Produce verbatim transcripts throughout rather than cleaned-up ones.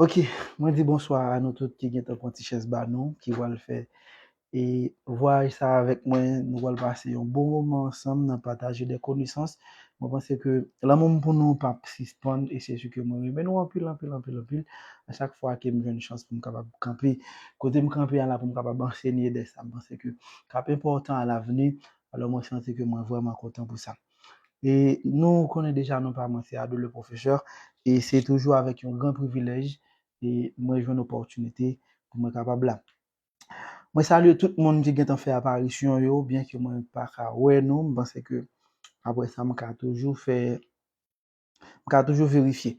Ok, mwen di bonswa a nou tout ki gentan pran ti chèz ba nou, ki pral fè e vwayaj sa avèk mwen. Nou pral pase yon bon moman ansanm nan pataje de konesans. Mwen panse ke lanmou m pou nou p ap sispann e se si ke mwen renmen nou anpil, anpil, anpil, anpil. A chak fwa ke m jwenn chans pou m kapab kanpe kote m kanpe a la, pou m kapab ansenye de sa m panse ke k ap enpòtan a lavni. Alò, mwen santi ke mwen vrèman kontan pou sa. E nou konnen deja non pa mwen se Ado le Professeur. E se toujou avèk yon gran privilèj e mwen jwenn opòtinite pou mwen kapab la. Mwen salye tout moun ki gentan fè aparisyon yo, byen ke mwen pa ka wè nou, m panse ke apre sa m ka toujou fè, m ka toujou verifye.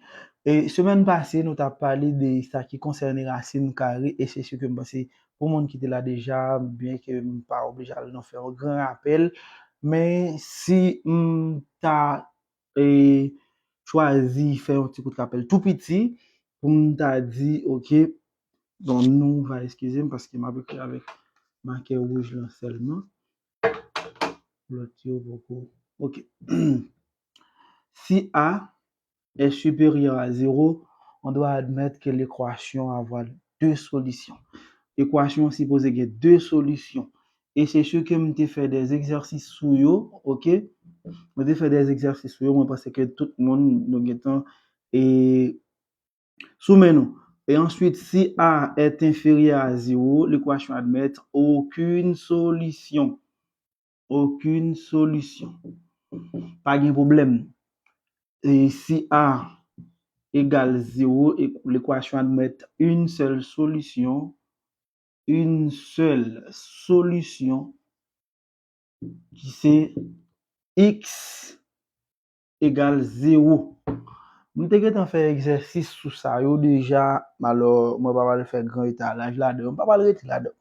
E semèn pase, nou t ap pale de sa ki konsène rasin kare, e se si ke m panse pou moun ki te la deja, byen ke m pa oblije al nan fè yon gran rapèl, men si m ta e chwazi fè yon ti kout rapèl tou piti pou m ta di, ok, bon, nou va eskize m paske m ap ekri avèk makè wouj lan sèlman. Lòt yo poko. Ok. Si A est supérieur à zéro, on doit admettre que l'équation a avoir deux solutions. Ekwasyon an sipoze gen de solisyon. E se si ke m te fè de egzèsis sou yo, ok? Mwen te fè de egzèsis sou yo, mwen panse ke tout moun nou gentan e sou men nou. Et ensuite, si A est inférieur à zéro, l'équation admet aucune solution. Aucune solution. Pa gen pwoblèm. E si A égal zéro, e l'équation admet une seule solution, une seule solution, ki se x égal zéro. M te gentan fè egzèsis sou sa yo deja, alò mwen pa pral fè gran etalaj ladan, m pa pral rete ladan.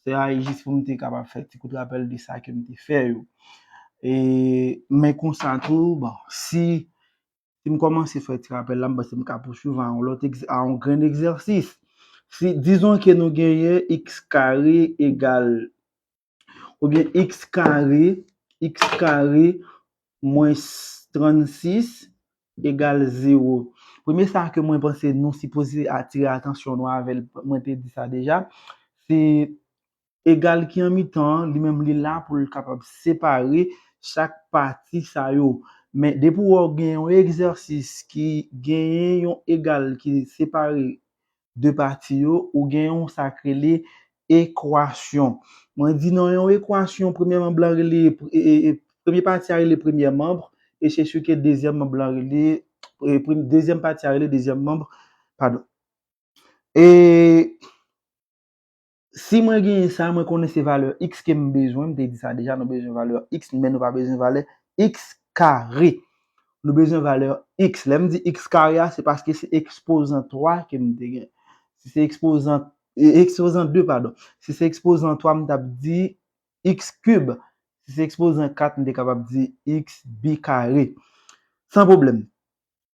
Se a jis pou m te kapab fè ti kout rapèl de sa ke m te fè yo. E, men konsa tou, bon, si, si m kòmanse fè ti rapèl la, m panse m ka pouswiv a yon lòt egz-, a yon grenn egzèsis. Si, dizon ke nou genyen x kare égal, oubyen x kare, x kare mwens trannsis égal zéro. Premye sa ke mwen panse nou sipoze atire atansyon nou avè l, mwen te di sa deja, se égal ki an mitan an, li menm li la pou l kapab separe chak pati sa yo. Men depi w wè w gen yon egzèsis ki genyen yon égal ki separe de pati yo, ou gen yon sa k rele ekwasyon. Mwen di nan yon ekwasyon, premye manm lan rele, e, e, e, premye pati a rele premye manm, e se si ke dezyèm manm lan rele, e, prem-, dezyèm pati a rele dezyèm manm, padon. E si mwen genyen sa, mwen konnen se valè x ke m bezwen, m te di sa deja, nou bezwen valè x, men nou pa bezwen valè x kare. Nou bezwen valè x. Lè m di x kare a, se paske se ekspozan twa ke m te gen. Si se ekspozan, e, ekspozan de, padon. Si se ekspozan twa, m t ap di x kib. Si se ekspozan kat, m te kapab di x bi kare. San pwoblèm.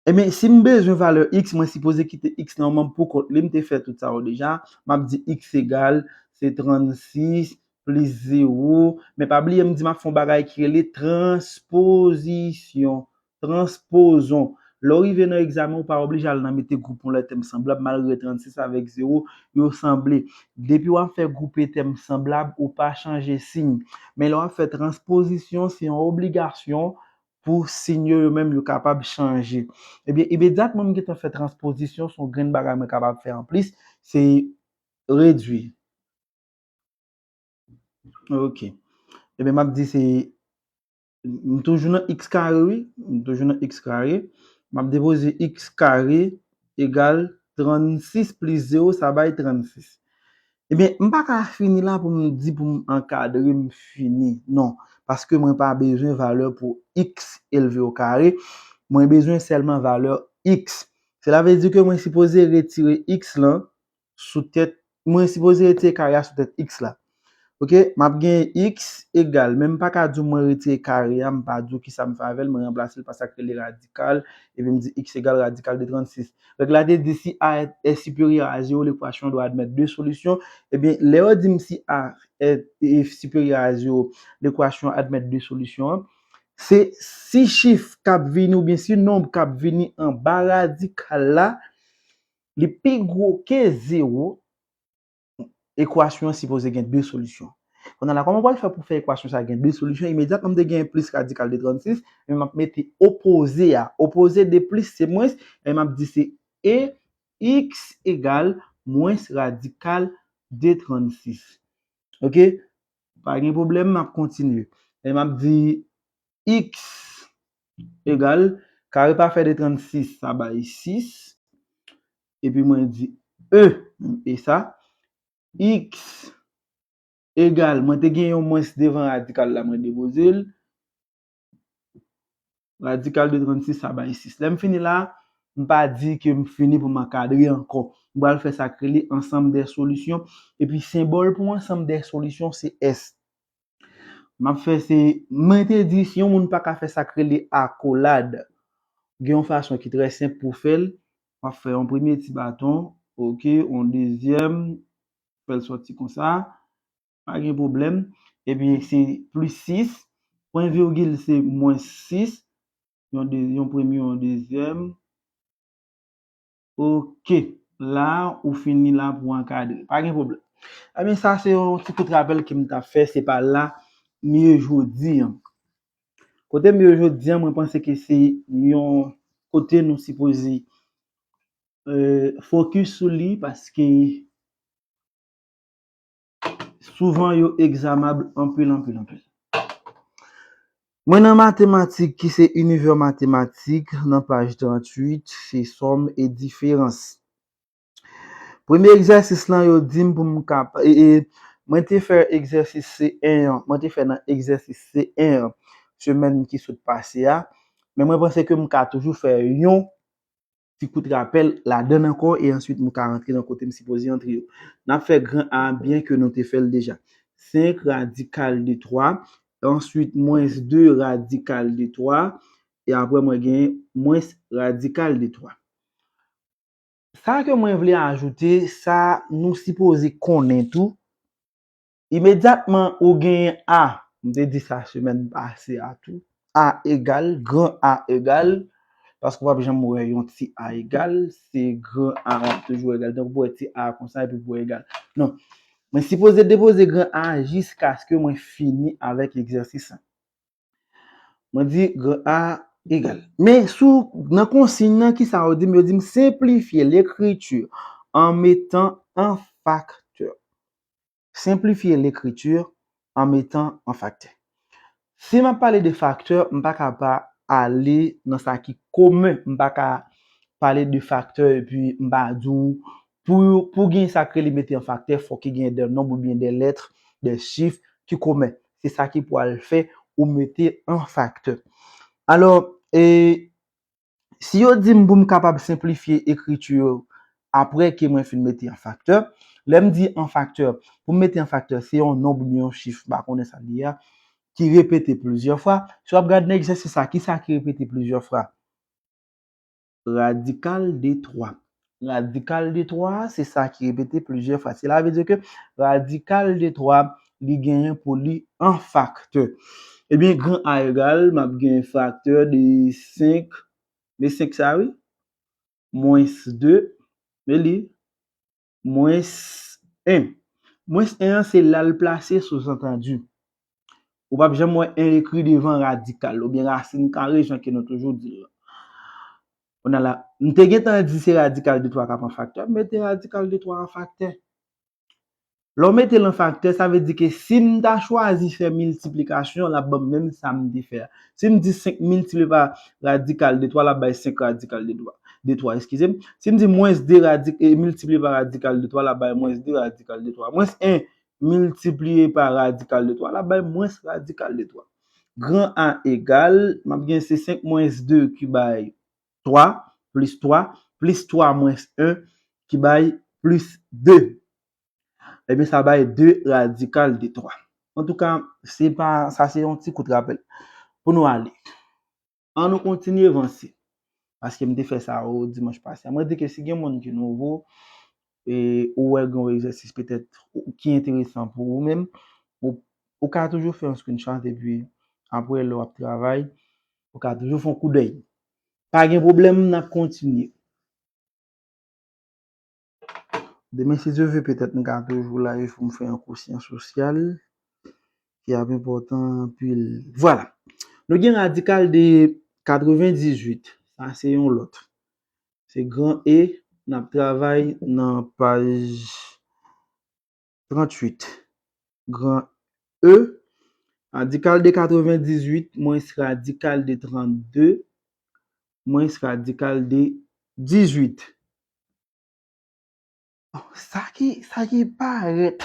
Ebyen, si m bezwen valè x, mwen sipoze kite x nan yon manm pou kont li. M te fè tout sa yo deja. M ap di x égal, se trannsis plis zéro. Men pa bliye, m di m ap fè yon bagay ki rele transpozisyon. Transpozon. Lè w rive nan egzamen, ou pa oblije al nan mete gwoup yon lè tèm sanblab, malgre trannsis avèk zéro, yo sanble. Depi w ap fè gwoupe tèm sanblab, ou pa chanje siy. Men lè w ap fè transpozisyon, se yon obligasyon pou siy yo, yo menm, yo kapab chanje. Ebyen, imedyatman m gentan fè transpozisyon, se yon grenn bagay mwen kapab fè anplis, se redwi. Ok. Ebyen, m ap di se, m toujou nan x kare, wi. M toujou nan x kare. M ap depoze x kare égal trannsis plis zéro, sa bay trannsis. Ebyen, m pa ka fini la pou m di pou m ankadre m fini. Non, paske mwen pa bezwen valè pou x elve o kare. Mwen bezwen sèlman valè x. Sela vle di ke mwen sipoze retire x lan sou tèt, mwen sipoze retire kare a sou tèt x la. Ok, m ap gen x égal, men m pa ka di w mwen retire kare a, m pa di w kisa m fè avè l, mwen ranplase l pa sa k rele radikal, epi m di x égal radikal de trannsis. Règ la te di si A est, est supérieur à zéro, l'équation doit admettre deux solutions. Ebyen, lè yo di m si A est, est supérieur à zéro, l'équation admet deux solutions, se si chif k ap vini oubyen si nonb k ap vini anba radikal la, li pi gwo ke zewo, ekwasyon an sipoze gen de solisyon. Kounye a la, kòman w pral fè pou fè ekwasyon sa a gen de solisyon? Imedyatman m te gen plis radikal de trannsis, men m ap mete opoze a. Opoze de plis se mwens, e m ap di se e x egal mwens radikal de trannsis. Oke? Pa gen pwoblèm, m ap kontinye. E m ap di x egal, kare pa fè de trannsis, sa bay sis. Epi mwen di e, e sa, x egal, mwen te gen yon mwens devan radikal la, mwen depoze l. Radikal de trannsis, sa bay sis. Lè m fini la, m pa di ke m fini pou m ankadre ankò. M pral fè sa k rele ansanm dè solisyon. Epi senbòl pou ansanm dè solisyon, se S. M ap fè se, mwen te di, si yon moun pa ka fè sa k rele akolad, gen yon fason ki trè senp pou fè l. W ap fè yon premye ti baton, oke, yon dezyèm, fè l sòti konsa, pa gen pwoblèm. Epi se plis sis, pwen vigil se mwens sis, yon de, yon premye, yon dezyèm. Oke, la ou fini la pou ankadre. Pa gen pwoblèm. Ebyen, sa se yon ti kout rapèl ke m t ap fè, se pa la m ye jodi an. Kote m ye jodi an, mwen panse ke se yon kote nou sipoze euh, fokis sou li paske souvan yo egzamab anpil, anpil, anpil. Mwen nan matematik ki se inivè matematik, nan paj tranntuit, se sòm e diferans. Premye egzèsis lan, yo di m pou m kap-, e, e, mwen te fè egzèsis C en an, mwen te fè nan egzèsis C en an, semèn ki sot pase a, men mwen panse ke m ka toujou fè yon ti kout rapèl ladan l ankò, e answit m ka rantre nan kote m sipoze antre yo. N ap fè gran A byen ke nou te fè l deja. Senk radikal de twa, answit mwens de radikal de twa, e apre mwen gen mwens radikal de twa. Sa ke mwen vle ajoute, sa nou sipoze konnen tou, imedyatman ou genyen A, m te di sa semèn pase a tou, A egal, gran A egal, paske w p ap janm wè yon ti A egal, se gran A w ap toujou egal. Donk, pou wè ti A konsa, epi pou egal. Non. Mwen sipoze depoze gran A jiskaske mwen fini avèk egzèsis lan. Mwen di gran A egal. Men sou, nan konsiy nan, ki sa yo di m? Yo di m simplifye lekritur an metan an faktè. Simplifye lekritur an metan an faktè. Si m ap pale de faktè, m pa ka pa ale nan sa ki komen. M pa ka pale de faktè epi m pa di w, pou, pou gen sa k rele mete an faktè, fòk ki gen de nonb oubyen de lèt, de chif ki komen. Se sa ki pral fè ou mete an faktè. Alò, e, si yo di m pou m kapab senplifye ekriti yo apre ke mwen fin mete an faktè, lè m di an faktè, pou m mete an faktè, se yon nonb oubyen yon chif, m pa konnen sa l ye a, ki repete plizyè fwa. Si w ap gade nan egzèsis sa, ki sa ki repete plizyè fwa? Radikal de twa. Radikal de twa, se sa ki repete plizyè fwa. Sela vle di ke radikal de twa, li genyen pou li an faktè. Ebyen, gran A egal, m ap gen faktè de senk, men senk sa wi, mwens de, men li, mwens en. Mwens en an, se la l plase, souzantandi. Ou p ap janm wè en ekri devan radikal, oubyen rasin kare, jan ke nou toujou di l lan. Kounye a la, m te gentan di se radikal de twa k ap an faktè, m mete radikal de twa an faktè. Lè w mete l an faktè, sa vle di ke si m ta chwazi fè miltiplikasyon, l ap ban m menm sa m te fè a. Si m di senk miltipliye pa radikal de twa, l ap bay senk radikal de twa, de twa, eskize m. Si m di mwens de radik-, e, miltipliye pa radikal de twa, l ap bay mwens de radikal de twa. Mwens en miltipliye pa radikal de twa, l ap bay mwens radikal de twa. Gran A egal, m ap gen se senk mwens de ki bay twa, plis twa, plis twa mwens en ki bay plis de. Ebyen, sa bay de radikal de twa. Antouka, se pa, sa se yon ti kout rapèl. Pou nou ale. An nou kontinye vanse. Paske m te fè sa o dimanch pase a. Mwen di ke si gen moun ki nouvo, e ou wè gen yon egzèsis petèt ki enteresan pou ou menm, ou, ou ka toujou fè yon screenshot epi apre lè w ap travay, ou ka toujou fè yon koudèy. Pa gen pwoblèm, n ap kontinye. Demen, si Dye vle, petèt m ka toujou live pou m fè yon kou syans sosyal ki ap enpòtan anpil. Vwala. Nou gen radikal de katrevendizuit. Sa se yon lòt. Se gran E, n ap travay nan paj tranntuit. Gran E, radikal de katrevendizuit mwens radikal de trannde mwens radikal de dizuit. Sa ki, sa ki parèt,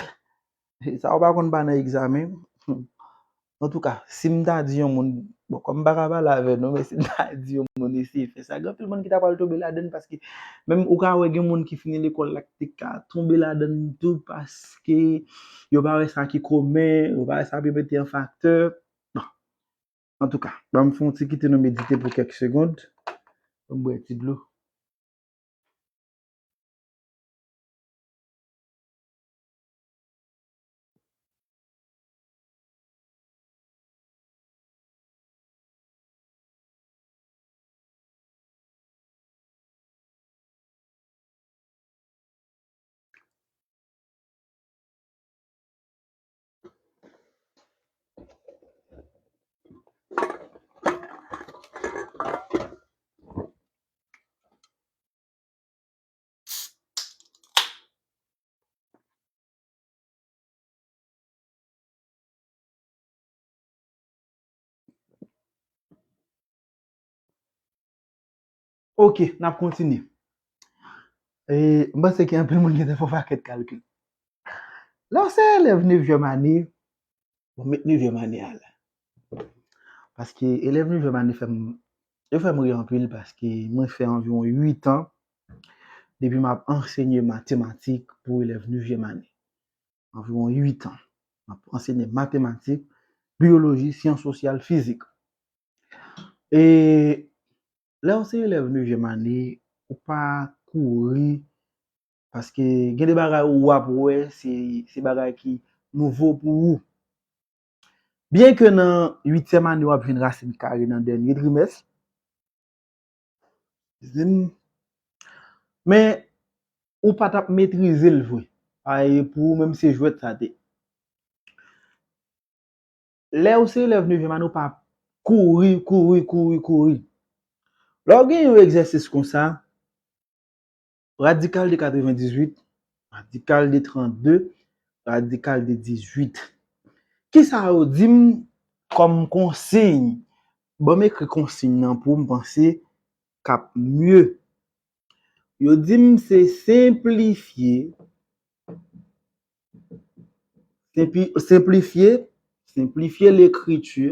sa w pa konn pa nan egzamen. Antouka, si m ta di yon moun, bon, kòm m pa ka pale avè nou, men si m ta di yon moun eseye fè sa, gen anpil moun ki ta pral tonbe ladann, paske menm ou ka wè gen moun ki fini lekòl la ki te ka tonbe ladann tou, paske yo pa wè sa ki komen, yo pa wè sa pou yo mete an faktè. Bon, antouka, ban m fè yon ti kite nou medite pou kèk segond. Ban m bwè ti dlo. Ok, n ap kontinye. E, m panse ke anpil moun gentan fè yon pakèt kalkil. Lè w se elèv nevyèm ane, bon, met nevyèm ane a la. Paske elèv nevyèm ane fè m, yo fè m ri anpil paske mwen fè anviwon uit an depi m ap ansenye matematik pou elèv nevyèm ane. Anviwon uit an. M ap ansenye matematik, biyoloji, syans sosyal, fizik. E lè w se elèv nevyèm ane, ou pa kouri, paske gen de bagay ou ap wè, se, se bagay ki nouvo pou ou. Byen ke nan uityèm ane, w ap jwenn rasin kare nan dènye trimès, men ou pa t ap metrize l vre. Paske pou ou menm se jwèt sa te. Lè ou se elèv nevyèm ane, ou pa kouri, kouri, kouri, kouri. Lè w gen yon egzèsis konsa, radikal de katrevendizuit, radikal de trannde, radikal de dizuit. Kisa yo di m kòm konsiy? Ban m ekri konsiy nan pou m panse k ap mye. Yo di m se senplifye, senpli-, senplifye, senplifye lekriti,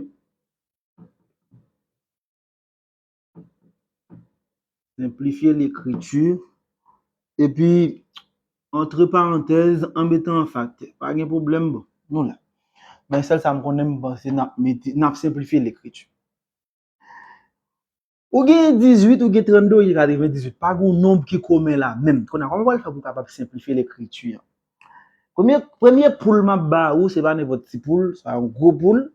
senplifye lekriti, epi, antre parantèz, an metan an faktè. Pa gen pwoblèm, bon, nou la. Men sèl sa m konnen, m panse n ap mete, n ap senplifye lekriti. Ou gen dizuit, ou gen trannde, ou gen katrevendizuit. Pa gen yon nonb ki komen la menm. Kounye a, kòman w pral fè pou w kapab senplifye lekriti an? Premye, premye poul m ap ba ou, se pa nenpòt ti poul, sa yon gwo poul.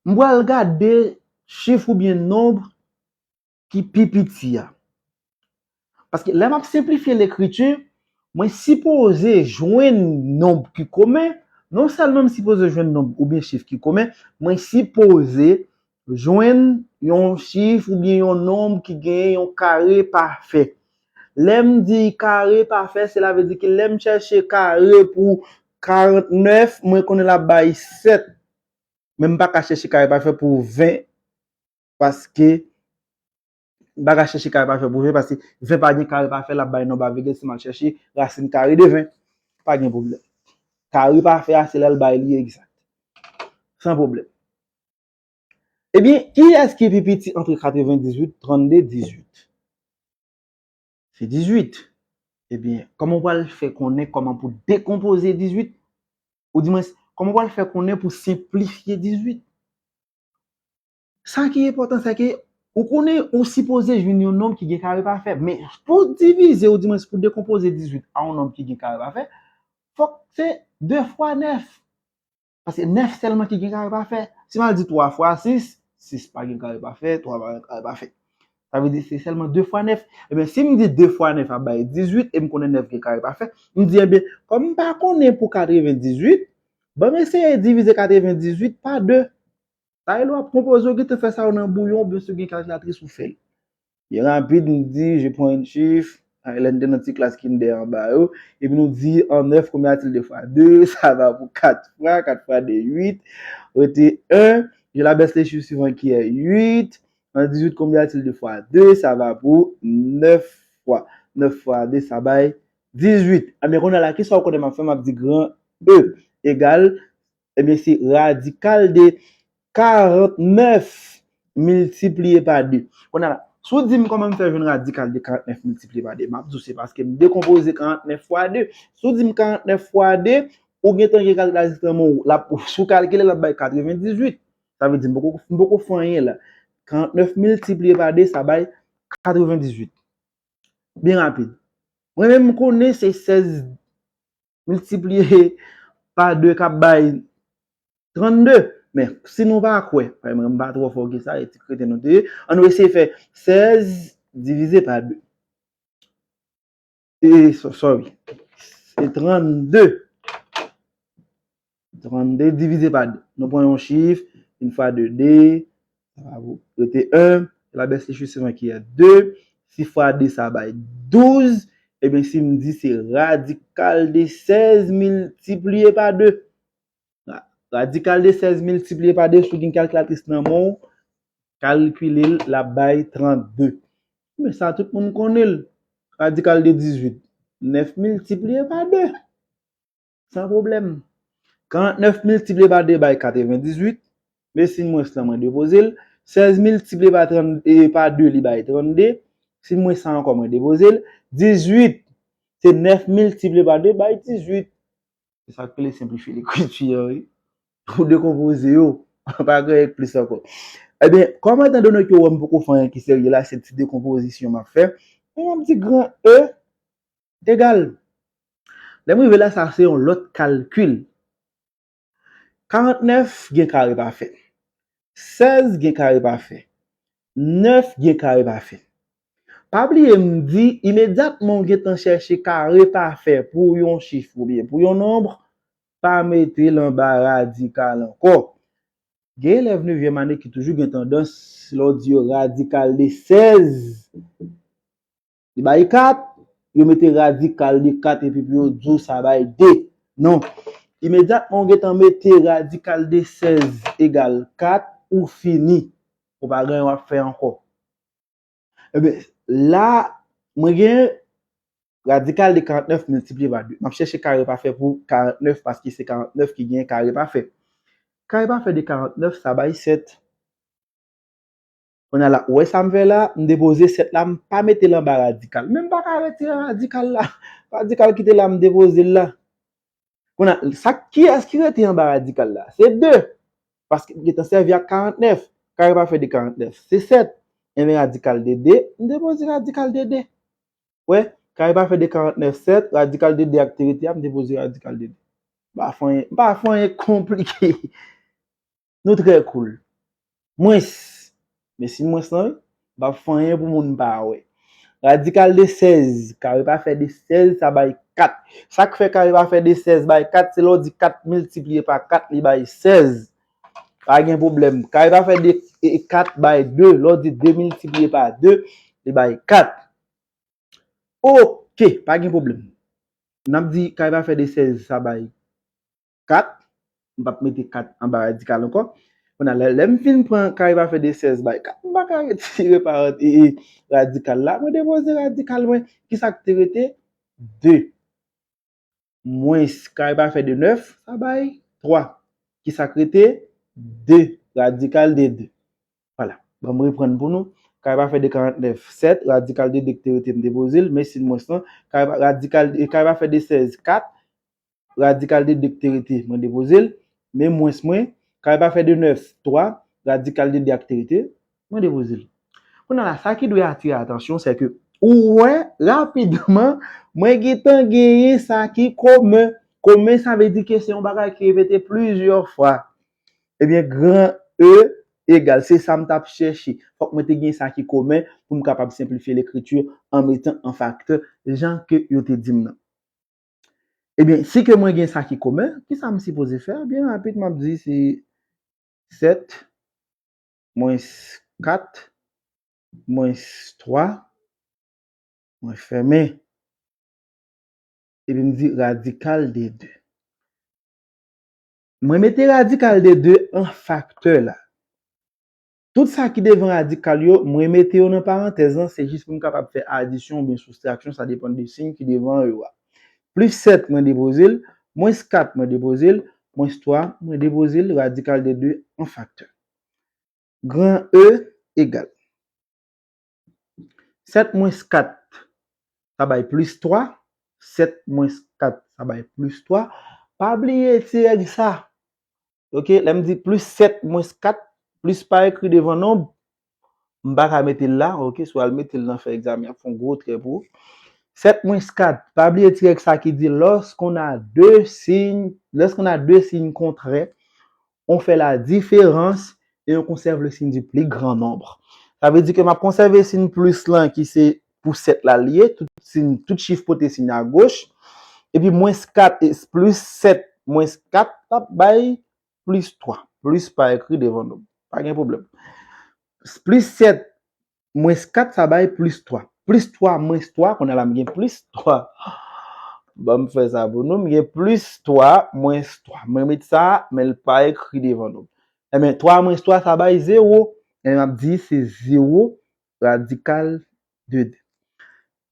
M pral gade chif oubyen nonb ki pi piti a. Paske lè m ap senplifye lekriti, mwen sipoze jwenn nonb ki komen, non sèlman m sipoze jwenn nonb oubyen chif ki komen, mwen sipoze jwenn yon chif oubyen yon nonb ki genyen yon kare pafè. Lè m di kare pafè, sela vle di ke lè m chèche kare pou karantnèf, mwen konnen l ap bay sèt. Men m pa ka chèche kare pafè pou ven, paske m pa ka chèche kare pafè pou ven, paske ven pa gen kare pafè, l ap bay nonb a vègil, si m al chèche rasin kare de ven, pa gen pwoblèm. Kare pafè a, se lè l bay li egzak. San pwoblèm. Ebyen, kiyès ki pi piti ant katrevendizuit, trannde, dizuit? Se dizuit. Ebyen, kòman w pral fè konnen kòman pou dekonpoze dizuit? Oudimwens, kòman w pral fè konnen pou senplifye dizuit? Sa ki enpòtan, se ke ou konnen ou sipoze jwenn yon nonb ki gen kare pafè. Men pou divize, oudimwens pou dekonpoze dizuit a yon nonb ki gen kare pafè, fòk se de fwa nèf. Paske nèf sèlman ki gen kare pafè. Si m al di twa fwa sis, sis pa gen kare pafè, twa pa gen kare pafè. Sa vle di se sèlman de fwa nèf. Ebyen, si m di de fwa nèf ap bay dizuit, e m konnen nèf gen kare pafè, m di, ebyen, kòm m pa konnen pou katrevendizuit, ban m eseye divize katrevendizuit pa de. Sa e lè w ap konpoze, w gentan fè sa yo nan bouyon, oubyen si w gen kalkilatris, ou fè l. Byen rapid, m di, je prends une chiffre, lè n te nan ti klas kindè anba yo, epi nou di, en neuf, combien y a-t-il de fois deux? Ça va pour quatre fois, quatre fois deux, huit. Rete un, je la baisse les chiffres suivants qui est huit. En dix-huit, combien y a-t-il de fois deux? Ça va pour neuf fois. Neuf fois deux, ça bay dizuit. Ebyen, kounye a la, kisa w konnen m ap fè? M ap di gran E egal, ebyen, se radikal de karantnèf miltipliye pa de. Kounye a la, si w di m kòman m fè jwenn radikal de karantnèf miltipliye pa de, m ap di w se paske m dekonpoze karantnèf fwa de. Si w di m karantnèf fwa de, ou gentan gen kalkilatris nan men w, l ap, si w kalkile, l ap bay katrevendizuit. Sa vle di m poko, m poko fè anyen la. Karantnèf miltipliye pa de, sa bay katrevendizuit. Byen rapid. Mwen menm, m konnen se sèz miltipliye pa de k ap bay trannde. Men, si nou pa kwè, paske mwen, m pa twò fò ke sa, e ti kreten nou te ye, ann nou eseye fè sèz divize pa de. E, so- sorry. Se trannde. Trannde divize pa de. Nou pran yon chif, une fois deux, deux, sa va pou rete un, la baisse les chiffres suivants qui est deux, six fois deux, sa bay douz, ebyen, si m di se radikal de sèz miltipliye pa de. Ra- Radikal de sèz miltipliye pa de, si w gen kalkilatris nan men w, kalkile l, l ap bay trannde. Men sa, tout moun konnen l. Radikal de dizuit, nèf miltipliye pa de. San pwoblèm. Karantnèf miltipliye pa de bay katrevendizuit. Men siy mwens lan, mwen depoze l. Sèz miltipliye pa trannde, pa de, li bay trannde. Siy mwens sa ankò, mwen depoze l. Dizuit, se nèf miltipliye pa de bay dizuit. Se sa k rele senplifye lekriti an, wi. Ou dekonpoze yo. Pa gen anyen k plis ankò. Ebyen, kòm etan done ke w wè m poko fè anyen ki serye la, se ti dekonpozisyon m ap fè. Men m ap di gran E egal. Lè m rive la, sa se yon lòt kalkil. Karantnèf gen kare pafè. Sèz gen kare pafè. Nèf gen kare pafè. Pa bliye m di, imedyatman w gentan chèche kare pafè pou yon chif oubyen pou yon nonb, pa mete l anba radikal ankò. Gen elèv nevyèm ane ki toujou gen tandans, lè w di yo radikal de sèz, li bay kat, yo mete radikal de kat epi pou yo di w sa bay de. Non. Imedyatman w gentan mete radikal de sèz egal kat, ou fini. Ou pa gen anyen w ap fè ankò. Ebyen, la, mwen gen radikal de karantnèf miltipliye pa de. M ap chèche kare pafè pou karantnèf paske se karantnèf ki gen kare pafè. Kare pafè de karantnèf, sa bay sèt. Kounye a la, ou wè sa m fè la? M depoze sèt la, m pa mete l anba radikal. Men m pa ka retire radikal la. Radikal ki te la, m depoze l la. Kounye a, sa, kiyès ki rete anba radikal la? Se de. Paske m gentan sèvi ak karantnèf. Kare pafè de karantnèf, se sèt. Ebyen, radikal de de, m depoze radikal de de. Wè, kare pafè de karantnèf, sèt, radikal de de a k te rete a, m depoze radikal de de. M pa fè anyen, m pa fè anyen konplike. Nou trè cool. Mwens. Men siy mwens lan, wi. M p ap fè anyen pou moun pa wè. Radikal de sèz, kare pafè de sèz, sa bay kat. Sa k fè kare pafè de sèz bay kat, se lè w di kat miltipliye pa kat, li bay sèz. Pa gen pwoblèm. Kare pafè de, e, kat bay de, lè w di de miltipliye pa de, li bay kat. Oke, pa gen pwoblèm. N ap di kare pafè de sèz, sa bay kat. M p ap mete kat anba radikal ankò. Kounye a, lè, lè m fin pran kare pafè de sèz bay kat, m pa ka retire parant-, e, e, radikal la. Mwen depoze radikal mwen. Kisa k te rete? De. Mwens kare pafè de nèf, sa bay twa. Kisa k rete? De. Radikal de de. Vwala. Ban m reprann pou nou. Kare pafè de karantnèf, sèt. Radikal de de k te rete, m depoze l. Men siy mwens lan. Kare pa-, radikal, e kare pafè de sèz, kat. Radikal de de k te rete, mwen depoze l. Men mwens mwen, kare pafè de nèf, twa. Radikal de de a k te rete, mwen depoze l. Kounye a la, sa ki dwe atire atansyon, se ke ou wè, rapidman, mwen gentan genyen sa ki komen. Komen, sa vle di ke se yon bagay ki repete plizyè fwa. Ebyen, gran E egal. Se sa m t ap chèche. Fòk mwen te gen sa ki komen pou m kapab senplifye lekriti an metan an faktè jan ke yo te di m nan. Ebyen, si ke mwen gen sa ki komen, kisa m sipoze fè? Byen rapid, m ap di se sèt mwens kat mwens twa, mwen fèmen. Epi m di radikal de de. Mwen mete radikal de de an faktè la. Tout sa ki devan radikal yo, mwen mete yo nan parantèz lan, se jis pou m kapab fè adisyon oubyen soustraksyon, sa depann de siy ki devan yo a. Plis sèt, mwen depoze l, mwens kat, mwen depoze l, mwens twa, mwen depoze l, radikal de de an faktè. Gran E egal sèt mwens kat, sa bay plis twa. Sèt mwens kat, sa bay plis twa. Pa bliye ti règ sa. Oke, lè m di plis sèt mwens kat, plis pa ekri devan nonb, m pa ka mete l la. Oke, si w al mete l nan fè egzamen, y ap fè yon gwo trè pou ou. Sèt mwens kat, pa bliye ti règ sa ki di, lorsqu'on a deux signes, lorsqu'on a deux signes contraires, on fait la différence et on conserve le signe du plus grand nombre. Sa vle di ke m ap konsève siy plis lan ki se pou sèt la l ye, tout siy, tout chif pote siy agoch. Epi mwens kat, e, plis sèt mwens kat, l ap bay plis twa. Plis pa ekri devan nonb. Pa gen pwoblèm. Plis sèt mwens kat, sa bay plis twa. Plis twa mwens twa, kounye a la m gen plis twa. Ban m fè sa pou nou. M gen plis twa mwens twa. Mwen met sa, men l pa ekri devan nonb. Ebyen, twa mwens twa, sa bay zewo. Ebyen, m ap di se zewo radikal de de.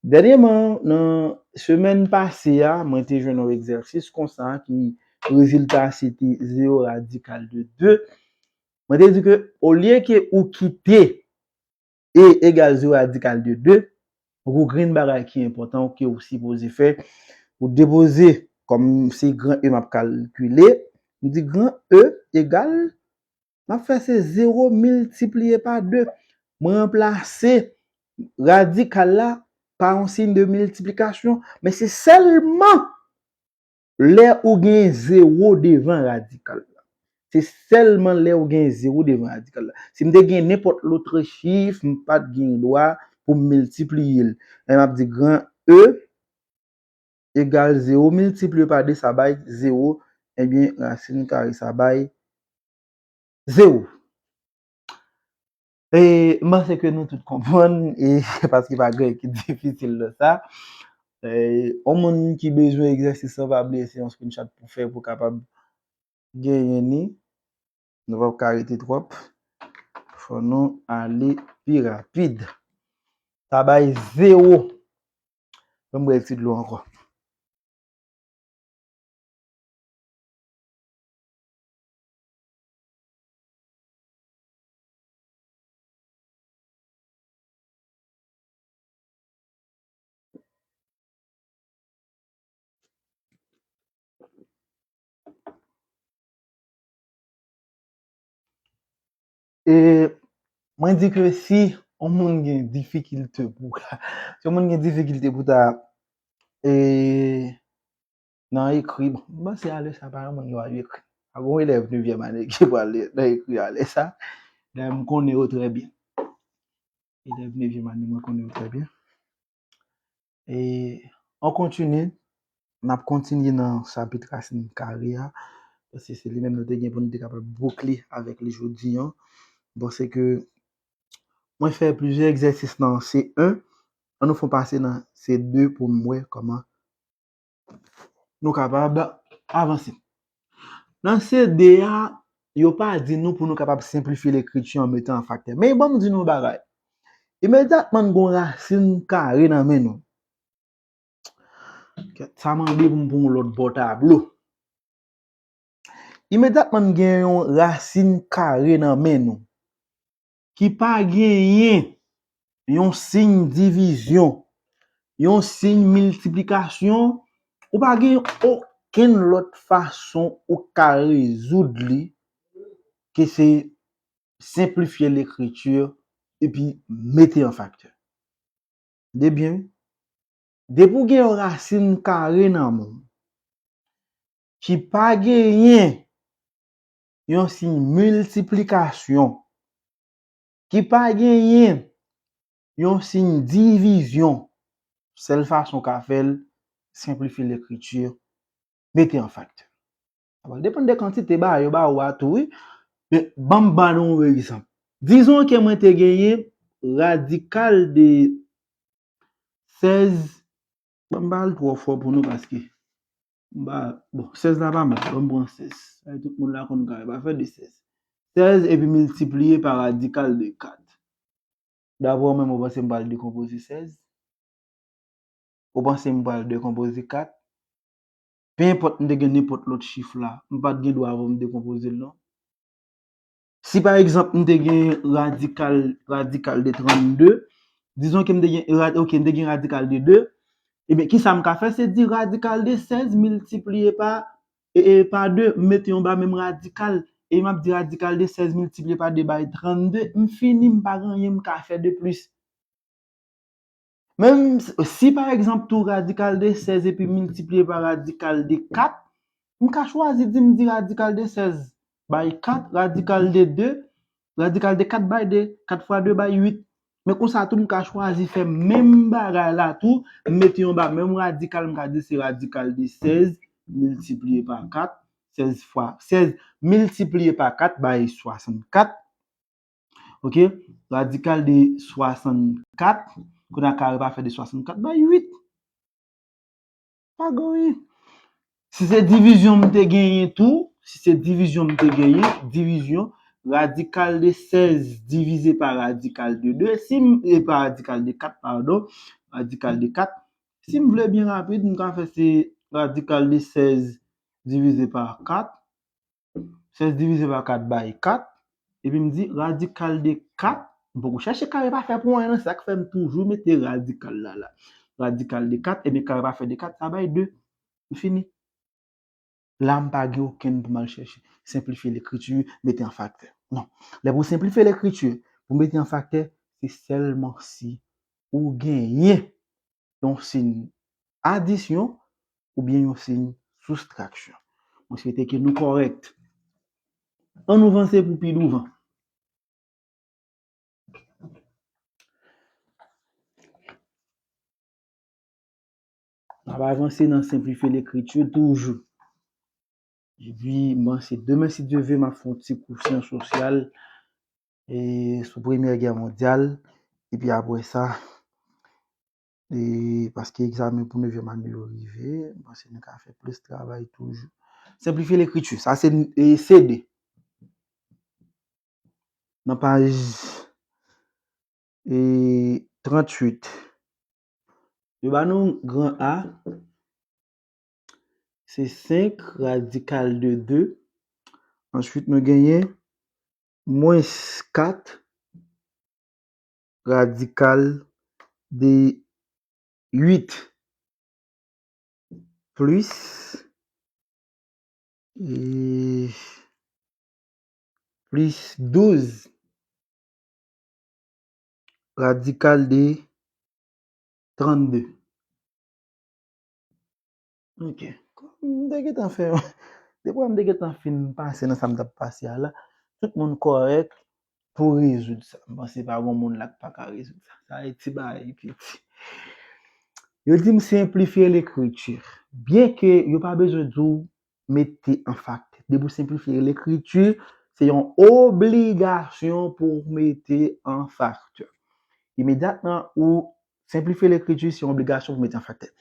Dènyèman, nan semèn pase a, mwen te jwenn yon egzèsis konsa ki rezilta se te zewo radikal de de. Mwen te di ke olye ke ou kite E egal zewo radikal de de, gwo grenn bagay ki enpòtan ke ou sipoze fè, ou depoze, kòm se gran E m ap kalkile, m di gran E egal, m ap fè se zewo miltipliye pa de. Mwen ranplase radikal la pa yon siy de miltiplikasyon, men se sèlman lè ou gen zewo devan radikal la. Se sèlman lè ou gen zewo devan radikal la. Si m te gen nenpòt lòt chif, m pa t gen dwa pou m miltipliye l. Men m ap di gran E egal zewo miltipliye pa de, sa bay zewo. Ebyen, rasin kare sa bay zewo. E, m panse ke nou tout konprann, e paske pa gen ki difisil nan sa. E, yon moun ki bezwen egzèsis lan, pa bliye se yon screenshot pou fè pou kapab genyen ni. Nou p ap ka rete twòp. Fò nou ale pi rapid. Sa bay zewo. Ban m bwè ti dlo ankò. E mwen di ke si yon moun gen difikilte pou, si yon moun gen difikilte pou ta, e, nan ekri, bon, m panse alè sa pa yon moun ki pa ekri. A gon elèv nevyèm ane ki pral nan ekri alè sa. Dayè, m konnen yo trè byen. Elèv nevyèm ane, mwen konnen yo trè byen. E an kontinye, n ap kontinye nan chapit rasin kare a, paske se li menm nou te gen pou nou te kapab boukle avèk li jodi an. Bon, se ke mwen fè plizyè egzèsis nan C un, an nou fè pase nan C deux pou m wè kòman nou kapab avanse. Nan C deux a, yo pa di nou pou nou kapab senplifye lekriti an metan an faktè. Men ban m di nou yon bagay. Imedyatman n gon rasin kare nan men nou. Kèt, sa mande pou m pran yon lòt bò tablo. Imedyatman n gen yon rasin kare nan men nou, ki pa genyen yon siy divizyon, yon siy miltiplikasyon, ou pa gen okenn lòt fason ou ka rezoud li ke se senplifye lekriti epi mete an faktè. Tande byen, wi. Depi w gen yon rasin kare nan men w, ki pa genyen yon siy ki pa genyen yon siy divizyon, sèl fason w ka fè l, senplifye lekriti, mete an faktè. Sa va depann de kantite bagay yo ba ou a tou, wi. Men, ban m ba nou yon egzanp. Dizon ke mwen te genyen radikal de sèz, ban m ba l twò fò pou nou paske m ba, bon, sèz la pa mal, ban m pran sèz. Sa tout moun la konn kare pa fè de sèz. Sèz epi miltipliye pa radikal de kat. Dapre w menm, ou panse m pral dekonpoze sèz? Ou panse m pral dekonpoze kat? Pe enpòt m te gen nenpòt lòt chif la, m pa t gen dwa avan m dekonpoze l non. Si pa egzanp m te gen radikal, radikal de trannde, dizon ke m te gen, ra- ok, m te gen radikal de de, ebyen, kisa m ka fè? Se di radikal de sèz miltipliye pa, e, e, pa de, m mete yon ba menm radikal, e m ap di radikal de sèz miltipliye pa de bay trannde, m fini, m pa gen anyen m ka fè de plis. Menm si, pa egzanp, tou radikal de sèz epi miltipliye pa radikal de kat, m ka chwazi di m di radikal de sèz bay kat, radikal de de, radikal de kat bay de, kat fwa de bay uit. Men konsa tou, m ka chwazi fè menm bagay la tou, m mete yon ba menm radikal, m ka di se radikal de sèz miltipliye pa kat, sèz fwa, sèz miltipliye pa kat bay swasannkat. Ok? Radikal de swasannkat, kounye a kare pa fè de swasannkat bay uit. Pa gen anyen. Si se divizyon m te genyen tou, si se divizyon m te genyen, divizyon, radikal de sèz divize pa radikal de de, si m, e pa radikal de kat, padon, radikal de kat, si m vle byen rapid, m ka fè se radikal de sèz divize pa kat, sèz divize pa kat bay kat, epi m di radikal de kat, m poko chèche kare pa fè pou anyen, sa k fè m toujou mete radikal la la. Radikal de kat, ebyen kare pa fè de kat, sa bay de. M fini. La, m pa gen okenn pou m al chèche. Senplifye lekriti, mete an faktè. Non. Lè pou senplifye lekriti, pou mete an faktè, se sèlman si ou genyen yon siy adisyon oubyen yon siy soustraksyon. Mwen swete ke nou kòrèk. An nou vanse pou pi douvan. N ap avanse nan senplifye lekriti toujou. Epi, m panse demen, si Dye vle, m ap fè yon ti kou syans sosyal e sou Premyè Gè mondyal. Epi apre sa, e paske egzamen pou nevyèm ane yo rive, m panse nou ka fè plis travay toujou. Senplifye lekriti, sa se e, C de. Nan paj e, tranntuit. Yo ba nou gran A, se senk radikal de de. Answit, nou genyen mwens kat radikal de uit plis, e, plis douz radikal de trannde. Ok. Kòm m te gentan fè, depi m te gentan fin pase nan sa m t ap pase a la, tout moun kòrèk pou rezoud sa. M panse pa gon moun la k pa ka rezoud sa. Sa e ti bagay piti. Yo di m senplifye lekriti. Byenke yo pa bezwen di w mete an faktè. Depi w senplifye lekriti, se yon obligasyon pou w mete an faktè. Imedyatman ou senplifye lekriti, se yon obligasyon pou w mete an faktè.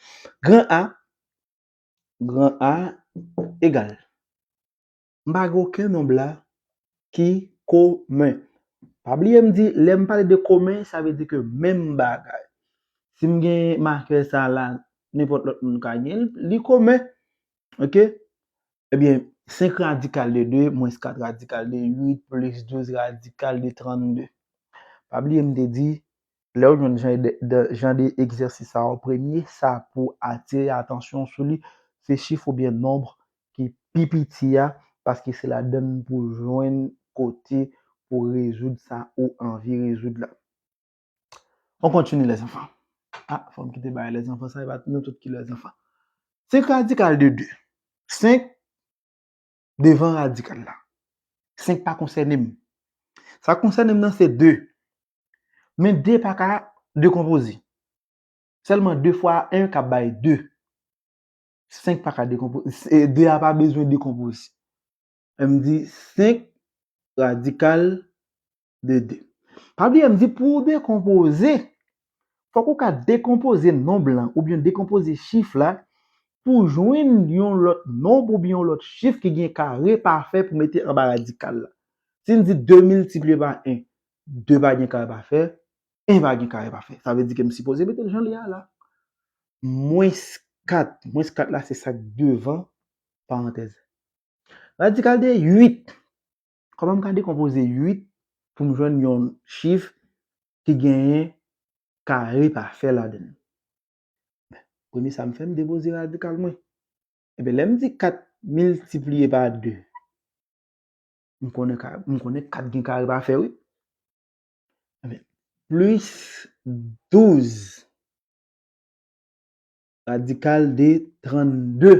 Gran A, gran A egal. M pa gen okenn nonb la ki komen. Pa bliye m di, lè m pale de komen, sa vle di ke menm bagay. Si m gen makè sa la, nenpòt lòt moun ka gen l, li komen. Ok? Ebyen, senk radikal de de, mwens kat radikal de uit, plis douz radikal de trannde. Pa bliye m te di, lè w jwenn jan de, de, jan de egzèsis sa yo, premye sa pou atire atansyon sou li, se chif oubyen nonb ki pi piti a, paske se ladann pou w jwenn kote pou rezoud sa ou anvi rezoud la. On kontinye, lèzanfan. Ah, fò m kite bagay lèzanfan sa, e pa nou tout ki lèzanfan. Senk radikal de de. Senk devan radikal la. Senk pa konsène m. Sa k konsène m nan se de. Men de pa ka dekonpoze. Sèlman de fwa en k ap bay de. Senk pa ka dekonpoze. De a pa bezwen dekonpoze. M di senk radikal de de. Pa bliye, m di pou w dekonpoze, fòk ou ka dekonpoze nonb lan oubyen dekonpoze chif la pou jwenn yon lòt nonb oubyen yon lòt chif ki gen kare pafè pou mete anba radikal la. Si n di de miltipliye pa en, de pa gen kare pafè, en pa gen kare pafè. Sa vle di ke m sipoze mete l jan li a la. Mwens kat. Mwens kat la, se sa k devan parantèz. Radikal de uit. Kòman m ka dekonpoze uit pou m jwenn yon chif ki genyen kare pafè ladan l? Premye sa m fè, m depoze radikal mwen. Ebyen, lè m di kat miltipliye pa de, m konnen ka, m konnen kat gen kare pafè, wi. Ebyen, plis douz radikal de trannde.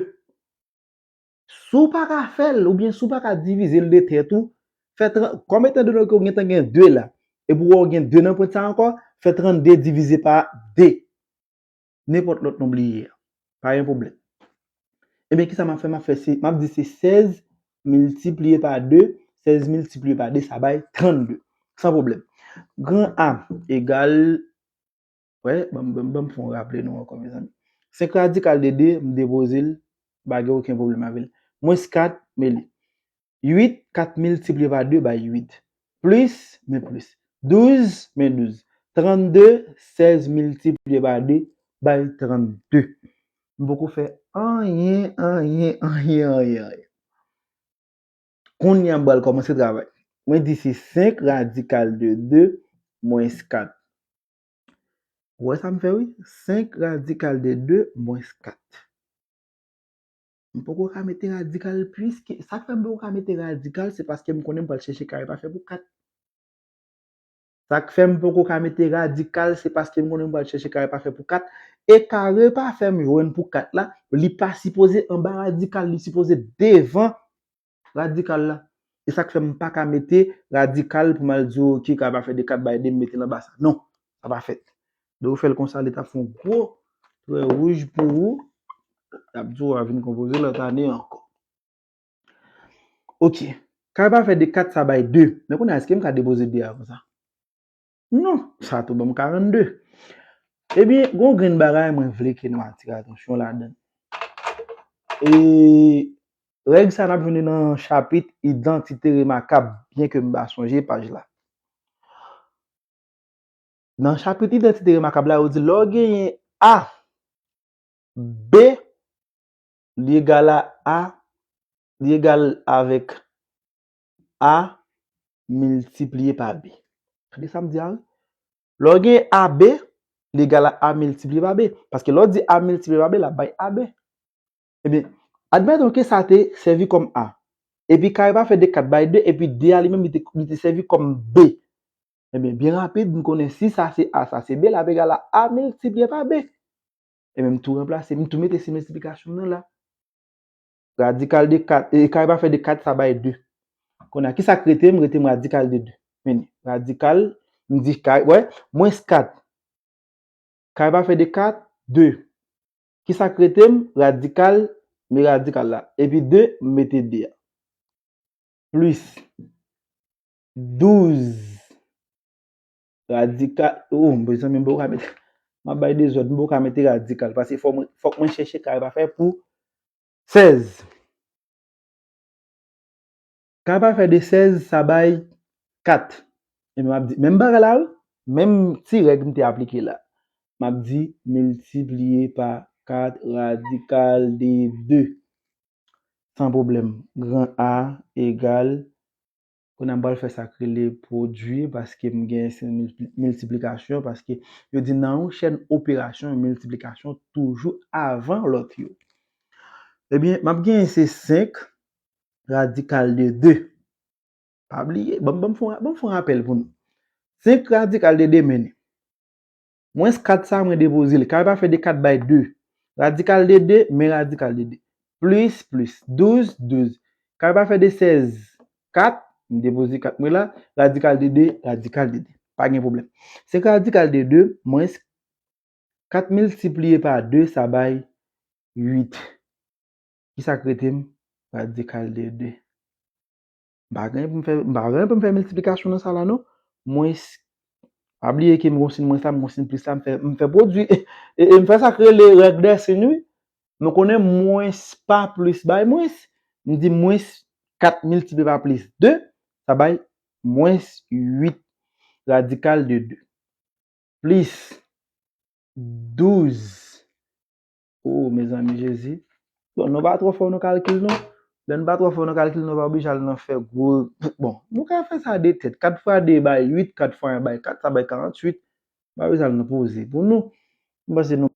Si w pa ka fè l, oubyen si w pa ka divize l de tèt ou, fè tran-, kòm etan done ke w gentan gen de la, epi w wè w gen de nan pwent sa ankò, fè trannde divize pa de. Nenpòt lòt nonb li ye a. Pa gen pwoblèm. Ebyen, kisa m ap fè? M ap fè se, m ap di se sèz miltipliye pa de, sèz miltipliye pa de, sa bay trannde. San pwoblèm. Gran A egal, wè, ban m, ban m, ban m fè yon raple nou ankò, mezanmi. Senk radikal de de, m depoze l, pa gen okenn pwoblèm avè l. Mwens kat, men li. Uit, kat miltipliye pa de bay uit. Plis, men plis. Douz, men douz. Trannde, sèz miltipliye pa de bay trannde. M poko fè anyen, anyen, anyen, anyen, anyen. Kounye a m pral kòmanse travay. Mwen di se senk radikal de de mwens kat. Ou wè sa m fè, wi? Senk radikal de de mwens kat. M poko ka mete radikal plis ke, sa k fè m poko ka mete radikal, se paske m konnen m pral chèche kare pafè pou kat. Sa k fè m poko ka mete radikal, se paske m konnen m pral chèche kare pafè pou kat. E kare pafè m jwenn pou kat la, li pa sipoze anba radikal, li sipoze devan radikal la. E sa k fè m pa ka mete radikal pou m al di w, oke, kare pafè de kat bay de, m mete l anba sa. Non, sa pa fèt. Donk, ou fè l konsa, li t ap fè yon gwo trè wouj pou ou. L ap di w a vin konpoze lòt ane ankò. Oke. Kare pafè de kat sa bay de. Men kounye a, èske m ka depoze de a konsa? Non, sa tou ban m karannde. Ebyen, gon grenn bagay mwen vle ke nou atire atansyon ladan. E règ sa n ap jwenn nan chapit Idantite Remakab, byen ke m pa sonje paj la. Nan chapit Idantite Remakab la, yo di lè w genyen A, B, li egal a A, li egal avèk A miltipliye pa B. Tande sa m di a, wi. Lè w gen A B, li egal a A miltipliye pa B. Paske lè w di A miltipliye pa B, l ap bay A B. Ebyen, admeton ke sa te sèvi kòm A. Epi kare pafè de kat bay de, epi de a li menm, li te, li te sèvi kòm B. Ebyen, byen rapid, m konnen si sa se A, sa se B, l ap egal a A miltipliye pa B. Ebyen, m tou ranplase, m tou mete si miltiplikasyon m nan la. Radikal de kat, e kare pafè de kat, sa bay de. Kounye a, kisa k rete m? Rete m radikal de de. Men, radikal, m di kare, wè, mwens kat. Kare pafè de kat, de. Kisa k rete m? Radikal, men radikal la. Epi de, m mete de a. Plis douz. Radikal, oh, mezanmi, m poko ka mete, m ap bay dezòd, m poko ka mete radikal, paske fò mwen, fòk mwen chèche kare pafè pou sèz. Kare pafè de sèz, sa bay kat. Ebyen, m ap di, menm bagay la, wi, menm ti règ m te aplike la. M ap di miltipliye pa kat radikal de de. San pwoblèm. Gran A egal, kounye a m pral fè sa k rele pwodui, paske m gen se milti-, miltiplikasyon, paske yo di nan yon chèn operasyon, miltiplikasyon toujou avan lòt yo. Ebyen, m ap genyen se senk radikal de de. Pa bliye, ban m, ban m fè yon, ban m fè yon rapèl pou nou. Senk radikal de de, men li. Mwens kat sa, mwen depoze l. Kare pafè de kat bay de. Radikal de de, men radikal de de. Plis, plis. Douz, douz. Kare pafè de sèz, kat. M depoze kat mwen la. Radikal de de, radikal de de. Pa gen pwoblèm. Sèk radikal de de mwens kat miltipliye pa de, sa bay uit. Kisa k rete m? Radikal de de. M pa gen pou m fè, m pa gen pou m fè miltiplikasyon nan sa la, non. Mwens, pa bliye ke m gon siy mwens la, m gon siy plis la, m fè, m fè pwodui. E, e m fè sa k rele règ dè siy, wi. Nou konnen mwens pa plis bay mwens. M di mwens kat miltipliye pa plis de, sa bay mwens uit radikal de de. Plis douz. Oh, mezanmi, Jezi. Bon, nou pa twò fò nan kalkil, non. Lè nou pa twò fò nan kalkil, nou pa oblije al nan fè gwo. Bon, nou ka fè sa de tèt. Kat fwa de bay uit, kat fwa en bay kat, sa bay karanntuit. Nou pa bezwen al nan poze. Pou nou, m panse nou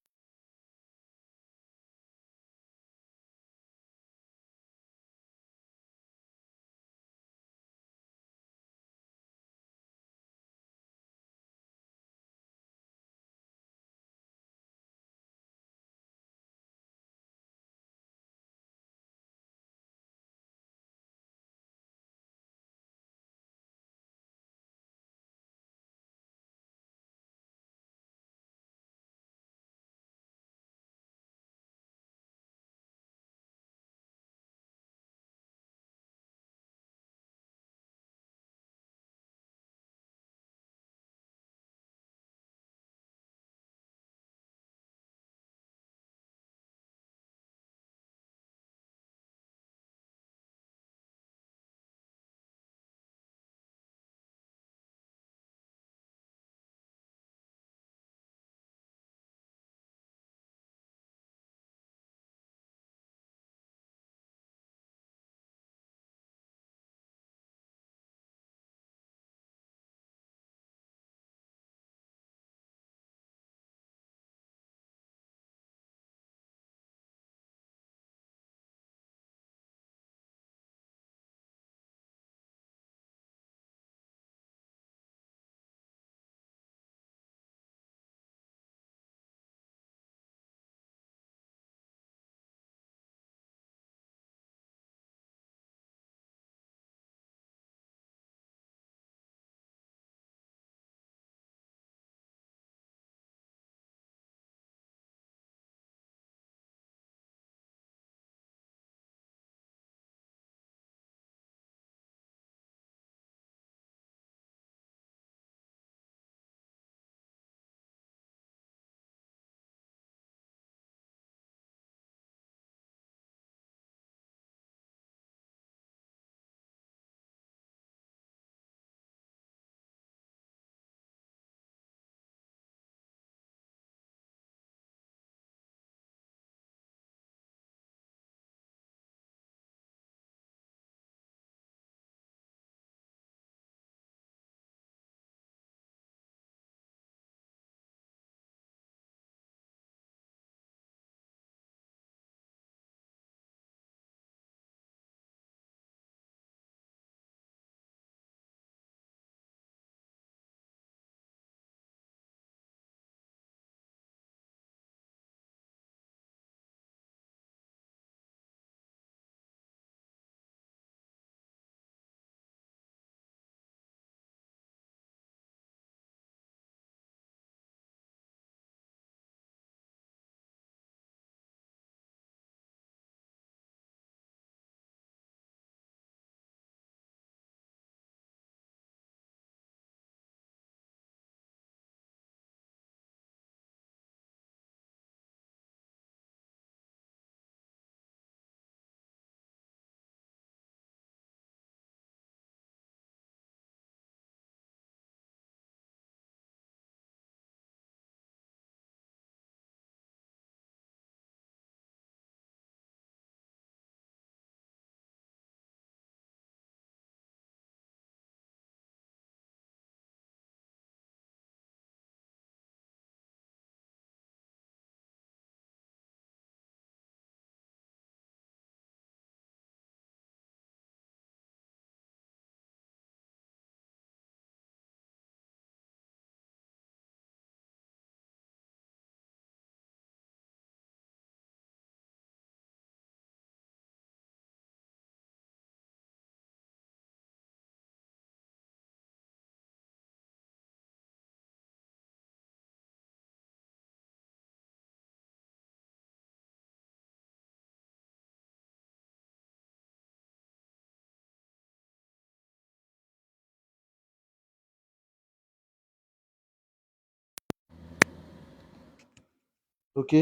Ok.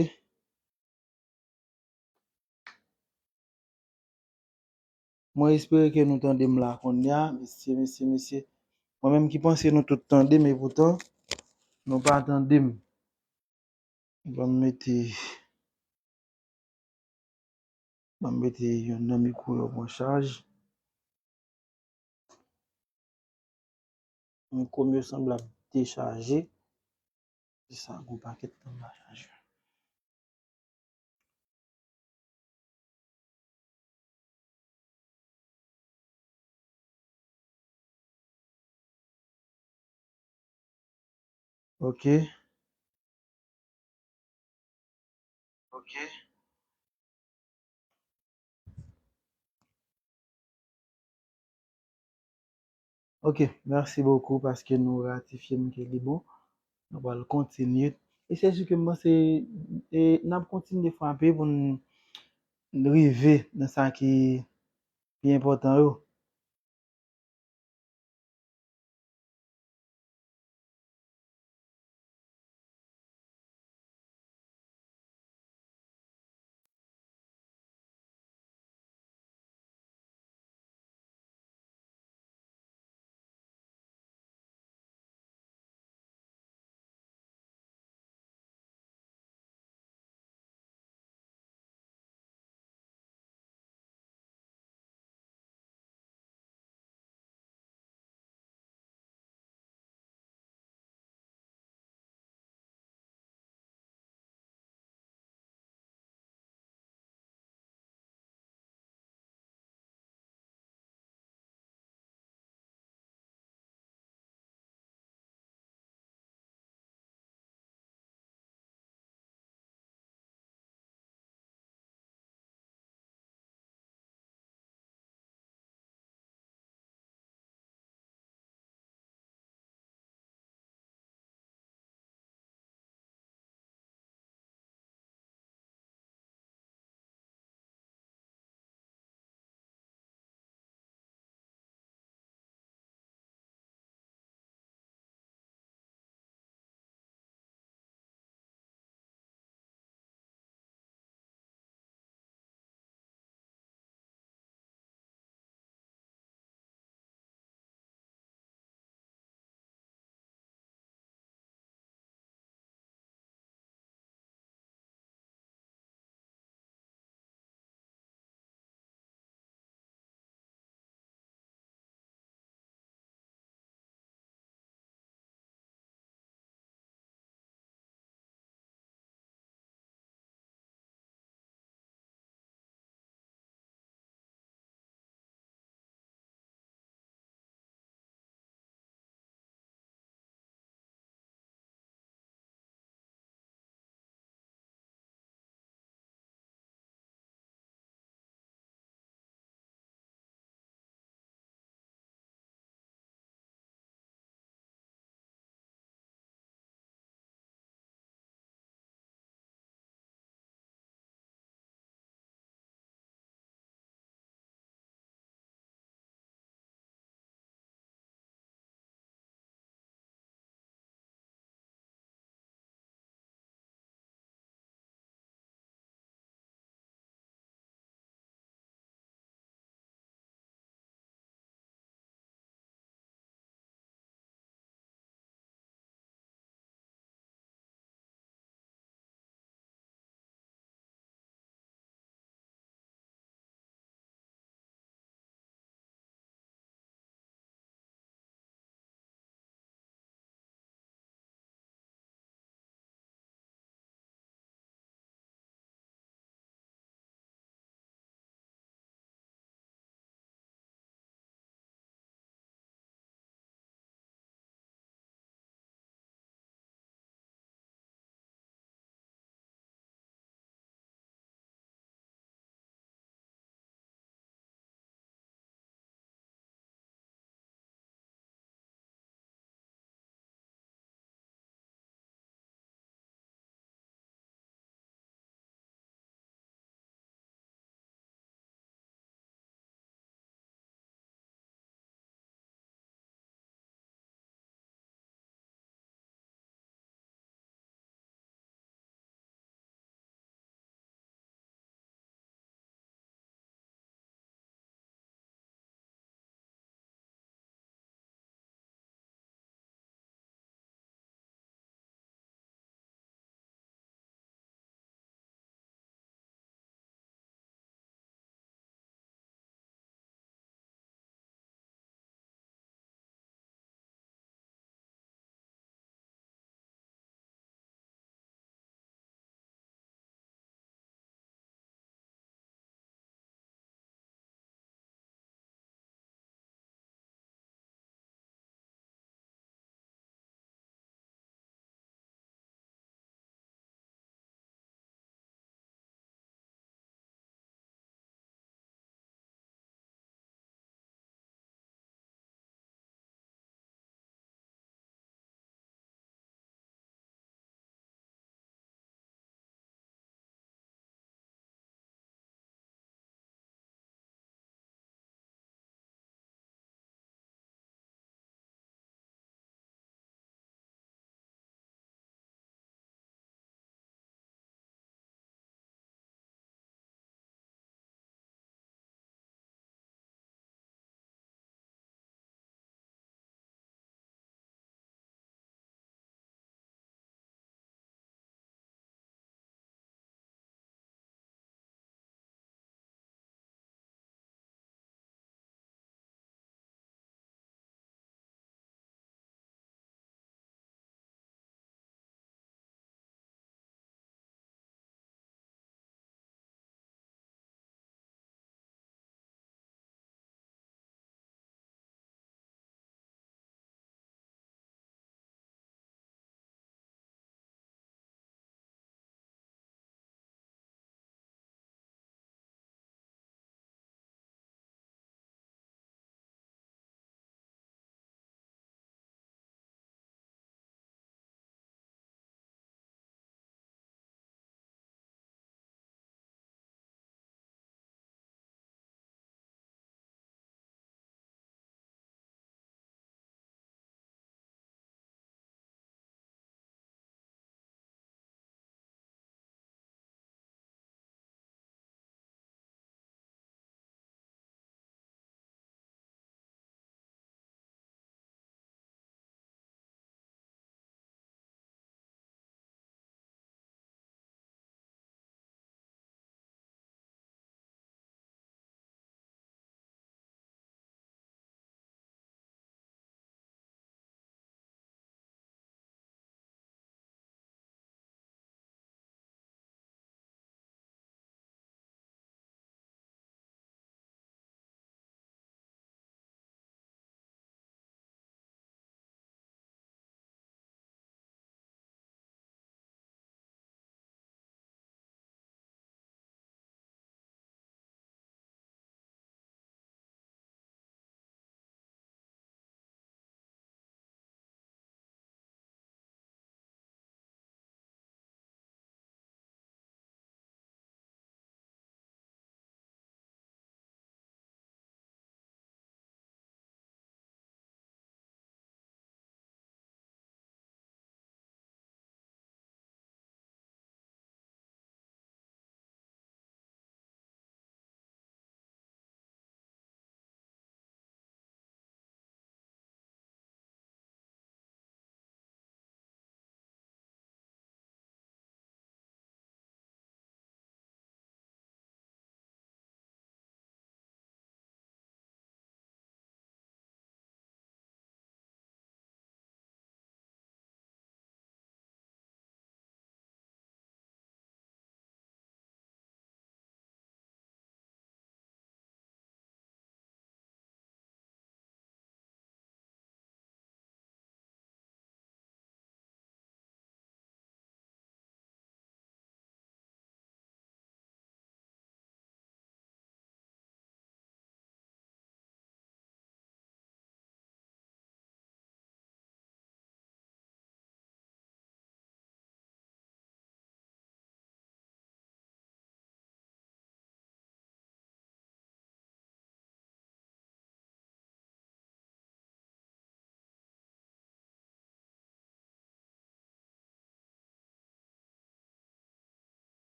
Mwen espere ke nou tande m la kounye a, mesye, mesye, mesye. Mwen menm ki panse nou tout tande m, epoutan, nou pa tande m. Ban m mete, ban m mete youn nan mikwo yo pran chaj. Mikwo m yo sanble ap dechaje. Se sa, gon pakèt tan m pa chaje. Ok. Ok. Ok, merci beaucoup paske nou ratifye m ke li bon. Nou pral kontinye. E se si ke m panse, e, n ap kontinye frape pou n rive nan sa ki pi enpòtan yo.